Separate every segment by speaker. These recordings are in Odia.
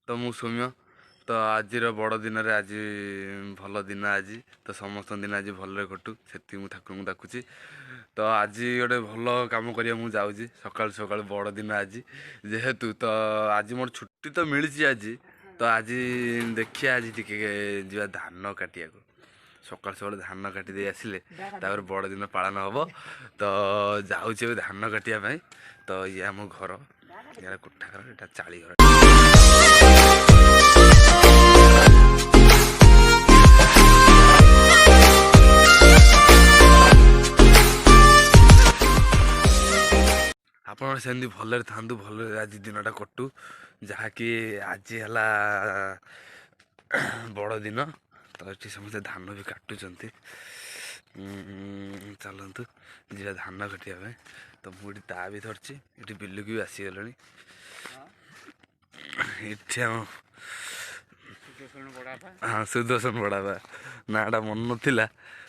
Speaker 1: ତ ମୁଁ ସୌମ୍ୟ। ତ ଆଜିର ବଡ଼ ଦିନରେ ଆଜି ଭଲ ଦିନ ଆଜି। ତ ସମସ୍ତଙ୍କ ଦିନ ଆଜି ଭଲରେ କଟୁ, ସେତିକି ମୁଁ ଠାକୁରଙ୍କୁ ଡାକୁଛି। ତ ଆଜି ଗୋଟେ ଭଲ କାମ କରିବା ମୁଁ ଯାଉଛି ସକାଳୁ ସକାଳୁ, ବଡ଼ ଦିନ ଆଜି ଯେହେତୁ। ତ ଆଜି ମୋର ଛୁଟି ତ ମିଳିଛି ଆଜି। ତ ଆଜି ଦେଖିବା, ଆଜି ଟିକେ ଯିବା ଧାନ କାଟିବାକୁ। ସକାଳୁ ସକାଳୁ ଧାନ କାଟି ଦେଇ ଆସିଲେ ତାପରେ ବଡ଼ ଦିନ ପାଳନ ହେବ। ତ ଯାଉଛି ଏବେ ଧାନ କାଟିବା ପାଇଁ। ତ ଇଏ ଆମ ଘର, ଇଆର କୋଠା ଘର, ଏଇଟା ଚାଳି ଘର। ଆପଣ ସେମିତି ଭଲରେ ଥାଆନ୍ତୁ, ଭଲରେ ଆଜି ଦିନଟା କଟୁ। ଯାହାକି ଆଜି ହେଲା ବଡ଼ ଦିନ। ତ ଏଠି ସମସ୍ତେ ଧାନ ବି କାଟୁଛନ୍ତି। ଚାଲନ୍ତୁ ଯିବା ଧାନ କାଟିବା ପାଇଁ। ତ ମୁଁ ଏଠି ଦା ବି ଧରିଛି, ଏଠି ବିଲକୁ ବି ଆସିଗଲେଣି। ଏଠି ଆମ, ହଁ, ସୁଦର୍ଶନ ବଡ଼ାପା, ନାଁଟା ମନେ ନଥିଲା,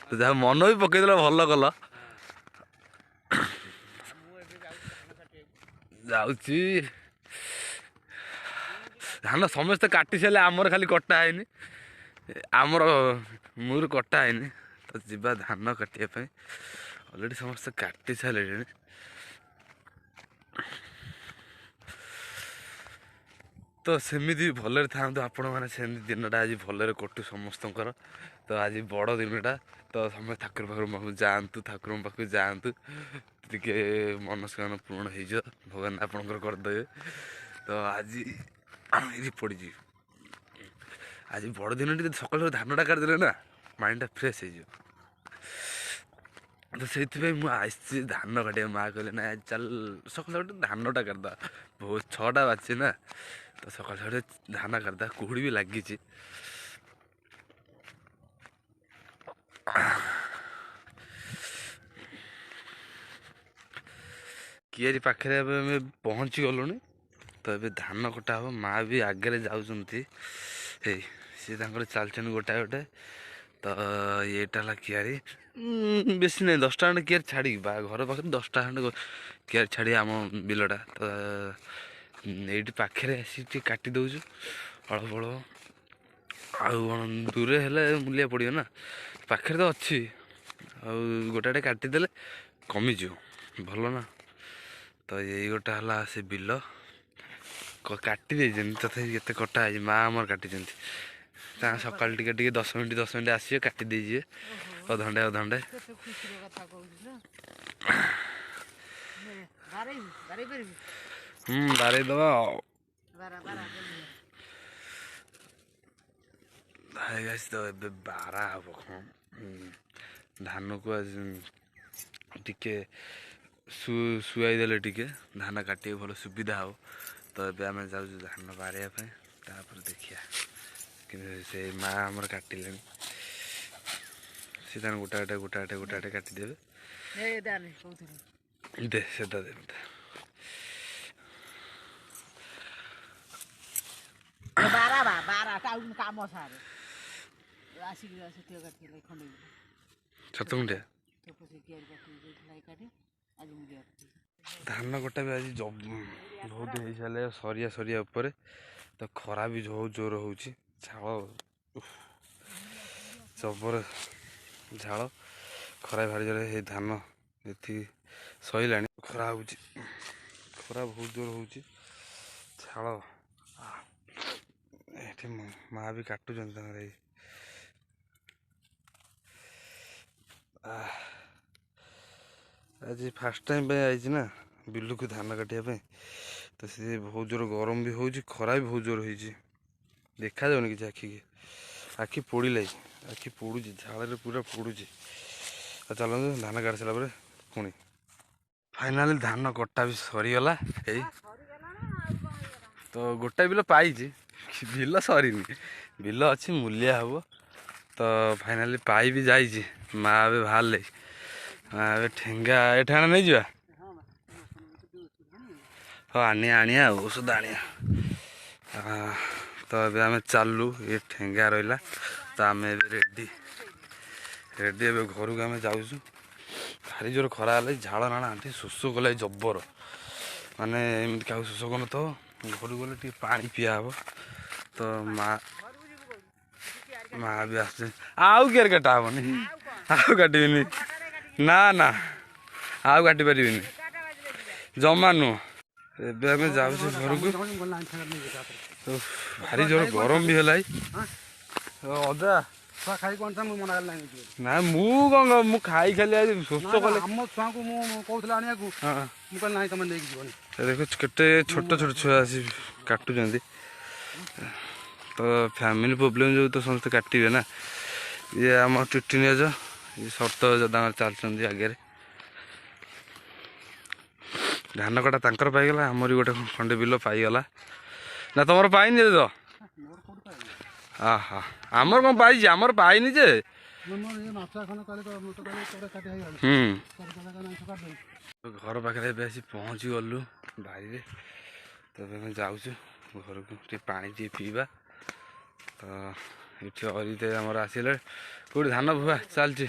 Speaker 1: ତ ଯାହା ମନ ବି ପକେଇଦେଲା, ଭଲ କଲ। ଯାଉଛି ଧାନ ସମସ୍ତେ କାଟି ସାରିଲେ, ଆମର ଖାଲି କଟା ହେଇନି, ଆମର ମୋର କଟା ହେଇନି। ତ ଯିବା ଧାନ କାଟିବା ପାଇଁ। ଅଲରେଡ଼ି ସମସ୍ତେ କାଟି ସାରିଲେଣି। ତ ସେମିତି ଭଲରେ ଥାଆନ୍ତୁ ଆପଣମାନେ, ସେମିତି ଦିନଟା ଆଜି ଭଲରେ କଟୁ ସମସ୍ତଙ୍କର। ତ ଆଜି ବଡ଼ ଦିନଟା, ତ ସମସ୍ତେ ଠାକୁର ପାଖକୁ ଯାଆନ୍ତୁ, ଠାକୁରଙ୍କ ପାଖକୁ ଯାଆନ୍ତୁ, ଟିକେ ମନସ୍କାମନା ପୂରଣ ହେଇଯିବ, ଭଗବାନ ଆପଣଙ୍କର କରିଦେବେ। ତ ଆଜି ଏଇଠି ପଡ଼ିଯିବି। ଆଜି ବଡ଼ ଦିନ, ଟିକେ ସକାଳୁ ସକାଳୁ ଧାନଟା କାଟିଦେଲେ ନା ମାଇଣ୍ଡଟା ଫ୍ରେଶ୍ ହେଇଯିବ। ତ ସେଇଥିପାଇଁ ମୁଁ ଆସିଛି ଧାନ କାଟିବା। ମା କହିଲେ, ନା ଚାଲ ସକାଳୁ ସକାଳୁ ଧାନଟା କାଟିଦେବା, ବହୁତ 6ଟା ବାଜିଛି ନା, ତ ସକାଳୁ ସକାଳୁ ଧାନ କାଟିଦେବା। କୁହୁଡ଼ି ବି ଲାଗିଛି। କିଆରି ପାଖରେ ଏବେ ଆମେ ପହଞ୍ଚି ଗଲୁଣି। ତ ଏବେ ଧାନ କଟା ହେବ। ମା ବି ଆଗରେ ଯାଉଛନ୍ତି, ହେଇ ସିଏ ତାଙ୍କର ଚାଲିଛନ୍ତି ଗୋଟାଏ ଗୋଟେ। ତ ଏଇଟା ହେଲା କିଆରି, ବେଶୀ ନାହିଁ, 10ଟା ଖଣ୍ଡେ କିଆରି ଛାଡ଼ିକି ବା ଘର ପାଖରେ 10ଟା ଖଣ୍ଡେ କିଆରି ଛାଡ଼ି ଆମ ବିଲଟା। ତ ଏଇଠି ପାଖରେ ଆସିକି ଟିକେ କାଟି ଦେଉଛୁ ଅଳ୍ପ ଅଳ୍ପ। ଆଉ କ'ଣ ଦୂରେ ହେଲେ ମୂଲିଆ ପଡ଼ିବ ନା, ପାଖରେ ତ ଅଛି, ଆଉ ଗୋଟାଟେ କାଟିଦେଲେ କମିଯିବ, ଭଲ ନା। ତ ଏଇ ଗୋଟେ ହେଲା ସେ ବିଲ, କାଟି ଦେଇଛନ୍ତି, ତଥାପି କେତେ କଟା ହେଇଛି। ମା ଆମର କାଟିଛନ୍ତି। ତା ସକାଳୁ ଟିକେ ଟିକେ 10 ମିନିଟ୍ 10 ମିନିଟ୍ ଆସିବେ, କାଟି ଦେଇଯିବେ ଅଧଘଣ୍ଟେ ଅଧଘଣ୍ଟେ। ହୁଁ, ବାରେଇ ଦେବା ଆଉ। ତ ଏବେ ବାରା ହବ କ'ଣ ଧାନକୁ ଆଜି ଟିକେ ଶୁଆଇ ଦେଲେ ଟିକେ ଧାନ କାଟିବାକୁ ଭଲ ସୁବିଧା ହେବ। ତ ଏବେ ଆମେ ଯାଉଛୁ ଧାନ ବାରିବା ପାଇଁ, ତାପରେ ଦେଖିବା। କିନ୍ତୁ ସେ ମା ଆମର କାଟିଲେଣି, ସେ ତାଙ୍କ ଗୋଟା ଗୋଟେ ଗୋଟା ଗୋଟେ ଗୋଟା ଗୋଟେ କାଟିଦେବେ। ଦେ ସେଟା ଦେ ମତେ। ଛତୁଣ୍ଡିଆ ଧାନ କଟା ବି ଆଜି ବହୁତ ହେଇସାରିଲେ, ସରିଆ ସରିଆ ଉପରେ। ତ ଖରା ବି ବହୁତ ଜୋର ହେଉଛି, ଝାଳ ଜବର ଝାଳ, ଖରା ଭାରି ଜୋରେ। ହେଇ ଧାନ ଏତିକି ସରିଲାଣି। ଖରା ହେଉଛି, ଖରା ବହୁତ ଜୋର ହେଉଛି, ଝାଳ। ଏଠି ମା ବି କାଟୁଛନ୍ତି ତାଙ୍କର। ଏଇ ଆଜି ଫାର୍ଷ୍ଟ ଟାଇମ୍ ପାଇଁ ଆଇଛି ନା ବିଲକୁ ଧାନ କାଟିବା ପାଇଁ, ତ ସେ ବହୁତ ଜୋର ଗରମ ବି ହେଉଛି, ଖରା ବି ବହୁତ ଜୋର ହେଇଛି, ଦେଖାଯାଉନି କିଛି ଆଖିକି, ଆଖି ପୋଡ଼ିଲାଇ, ଆଖି ପୋଡ଼ୁଛି, ଝାଳରେ ପୁରା ପୋଡ଼ୁଛି। ଆଉ ଚାଲନ୍ତୁ, ଧାନ କାଟି ସାରିଲା ପରେ ପୁଣି। ଫାଇନାଲି ଧାନ କଟା ବି ସରିଗଲା। ଏଇ ତ ଗୋଟାଏ ବିଲ ପାଇଛି, ବିଲ ସରିନି, ବିଲ ଅଛି, ମୂଲିଆ ହେବ। ତ ଫାଇନାଲି ପାଇ ବି ଯାଇଛି। ମା ଏବେ ବାହାରିଲେ, ମା ଏବେ ଠେଙ୍ଗା, ଏ ଠେଙ୍ଗା ନେଇଯିବା। ହଁ, ଆଣିବା ଆଣିବା, ଆଉ ଔଷଧ ଆଣିବା। ତ ଏବେ ଆମେ ଚାଲୁ, ଏ ଠେଙ୍ଗା ରହିଲା। ତ ଆମେ ଏବେ ରେଡ଼ି ରେଡ଼ି, ଏବେ ଘରକୁ ଆମେ ଯାଉଛୁ। ଭାରି ଜୋର ଖରା ହେଲେ, ଝାଳ ନାଳ ଆଣ୍ଠି, ଶୋଷ କଲା ଜବର, ମାନେ ଏମିତି କାହାକୁ ଶୋଷ କରୁନଥିବ। ଘରକୁ ଗଲେ ଟିକେ ପାଣି ପିଆ ହେବ। ତ ମା ମା ବି ଆସୁଛନ୍ତି। ଆଉ କିଆରି କାଟା ହବନି, ଆଉ କାଟିବିନି, ନା ନା ଆଉ କାଟି ପାରିବିନି, ଜମା ନୁହଁ। ଏବେ ଆମେ ଯାଉଛୁ ଘରକୁ। ଭାରି ଜୋର ଗରମ ବି ହେଲା। ଅଜା
Speaker 2: ଛୁଆ ଖାଇ କଣ? ମୁଁ ମନା କଲି ନାହିଁ।
Speaker 1: ନା, ମୁଁ କଣ, ମୁଁ ଖାଇ ଖାଲି ଆଜି ଶୋଷ କଲେ।
Speaker 2: ଆମ ଛୁଆଙ୍କୁ ମୁଁ କହୁଥିଲି ଆଣିବାକୁ, ମୁଁ କହିଲି ନାହିଁ, ତମେ ନେଇକି ଯିବନି।
Speaker 1: ଦେଖ, କେତେ ଛୋଟ ଛୋଟ ଛୁଆ ଆସି କାଟୁଛନ୍ତି। ତ ଫ୍ୟାମିଲି ପ୍ରୋବ୍ଲେମ୍ ଯୋଗୁଁ ତ ସମସ୍ତେ କାଟିବେ ନା। ଇଏ ଆମ ଟିଟି ନିଆଜ, ଇଏ ସର୍ତ୍ତ ତାଙ୍କର ଚାଲିଛନ୍ତି ଆଗରେ। ଧାନ କଟା ତାଙ୍କର ପାଇଗଲା, ଆମର ଗୋଟେ ଖଣ୍ଡେ ବିଲ ପାଇଗଲା ନା? ତମର ପାଇନି ତ? ଆହା, ଆମର କ'ଣ ପାଇଛି? ଆମର ପାଇନି ଯେ। ହୁଁ ଘର ପାଖରେ ଏବେ ଆସି ପହଞ୍ଚି ଗଲୁ ବାରିରେ। ତ ଏବେ ଆମେ ଯାଉଛୁ ଘରକୁ, ଟିକେ ପାଣି ଟିକେ ପିଇବା। ତ ଏଠି ଅରିତେ ଆମର ଆସିଲେ। କେଉଁଠି ଧାନ ଭୁଆ ଚାଲିଛି?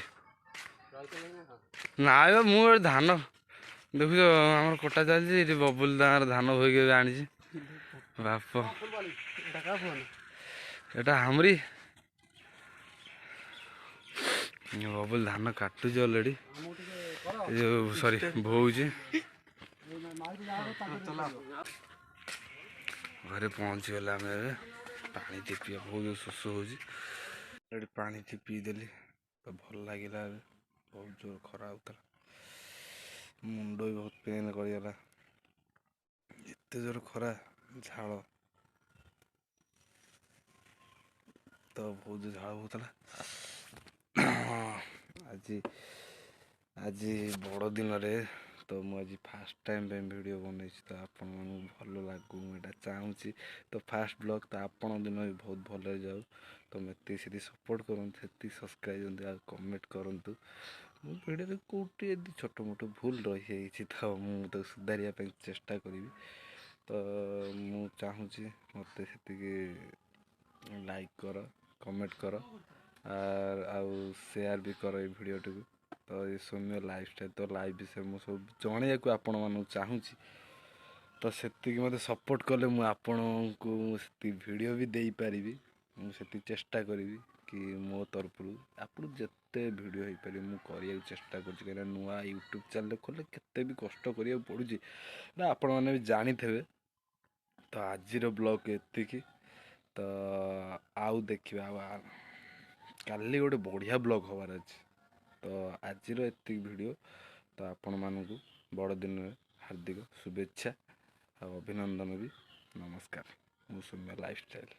Speaker 1: ନାଇଁ ବା, ମୁଁ ଏଠି ଧାନ ଦେଖୁଛ, ଆମର କଟା ଚାଲିଛି। ଏଠି ବବୁଲ ତାଙ୍କର ଧାନ ବୋହିକି ଏବେ ଆଣିଛି। ବାପ, ଏଟା ଆମରି ବବୁଲ ଧାନ କାଟୁଛି ଅଲରେଡ଼ି, ଏ ଯୋଉ ସରି ବୋଉଛି। ଘରେ ପହଞ୍ଚିଗଲେ ଆମେ। ଏବେ ପାଣି ଟିକେ ପିଇବା, ବହୁତ ଶୋଷ ହେଉଛି। ଏଠି ପାଣି ଟିକେ ପିଇଦେଲି ତ ଭଲ ଲାଗିଲା। ଏବେ ବହୁତ ଜୋର ଖରା ହେଉଥିଲା, ମୁଣ୍ଡ ବି ବହୁତ ପେନ୍ କରିଗଲା, ଏତେ ଜୋର ଖରା, ଝାଳ ତ ବହୁତ ଝାଳ ବହୁଥିଲା। ଆଜି ବଡ଼ ଦିନରେ ତ ମୁଁ ଆଜି ଫାର୍ଷ୍ଟ ଟାଇମ୍ ପାଇଁ ଭିଡ଼ିଓ ବନେଇଛି, ତ ଆପଣମାନଙ୍କୁ ଭଲ ଲାଗୁ ମୁଁ ଏଇଟା ଚାହୁଁଛି। ତ ଫାର୍ଷ୍ଟ ବ୍ଲଗ୍, ତ ଆପଣଙ୍କ ଦିନ ବି ବହୁତ ଭଲରେ ଯାଉ। ତ ଏତିକି ସେତିକି ସପୋର୍ଟ କରନ୍ତୁ, ସେତିକି ସବସ୍କ୍ରାଇବ୍ କରନ୍ତୁ ଆଉ କମେଣ୍ଟ କରନ୍ତୁ। ମୋ ଭିଡ଼ିଓରେ କେଉଁଠି ଯଦି ଛୋଟ ମୋଟ ଭୁଲ ରହିଯାଇଛି, ତ ମୁଁ ତାକୁ ସୁଧାରିବା ପାଇଁ ଚେଷ୍ଟା କରିବି। ତ ମୁଁ ଚାହୁଁଛି ମୋତେ ସେତିକି ଲାଇକ୍ କର, କମେଣ୍ଟ କର ଆଉ ସେୟାର ବି କର ଏଇ ଭିଡ଼ିଓଟିକୁ। ତ ଏ ସୌମ୍ୟ ଲାଇଫଷ୍ଟାଇଲ୍, ତ ଲାଇଫ୍ ବିଷୟରେ ମୁଁ ସବୁ ଜଣେଇବାକୁ ଆପଣମାନଙ୍କୁ ଚାହୁଁଛି। ତ ସେତିକି ମୋତେ ସପୋର୍ଟ କଲେ ମୁଁ ଆପଣଙ୍କୁ ସେତିକି ଭିଡ଼ିଓ ବି ଦେଇପାରିବି। ମୁଁ ସେତିକି ଚେଷ୍ଟା କରିବି କି ମୋ ତରଫରୁ ଆପଣ ଯେତେ ଭିଡ଼ିଓ ହେଇପାରିବ ମୁଁ କରିବାକୁ ଚେଷ୍ଟା କରୁଛି। କାହିଁକିନା ନୂଆ ୟୁଟ୍ୟୁବ୍ ଚ୍ୟାନେଲ୍ ଖୋଲିଲେ କେତେ ବି କଷ୍ଟ କରିବାକୁ ପଡ଼ୁଛି ନା, ଆପଣମାନେ ବି ଜାଣିଥିବେ। ତ ଆଜିର ବ୍ଲଗ୍ ଏତିକି। ତ ଆଉ ଦେଖିବା, ଆଉ କାଲି ଗୋଟେ ବଢ଼ିଆ ବ୍ଲଗ୍ ହେବାର ଅଛି। ତ ଆଜିର ଏତିକି ଭିଡ଼ିଓ। ତ ଆପଣମାନଙ୍କୁ ବଡ଼ଦିନରେ ହାର୍ଦ୍ଦିକ ଶୁଭେଚ୍ଛା ଆଉ ଅଭିନନ୍ଦନ ବି। ନମସ୍କାର, ମୁଁ ସୌମ୍ୟ ଲାଇଫଷ୍ଟାଇଲ୍।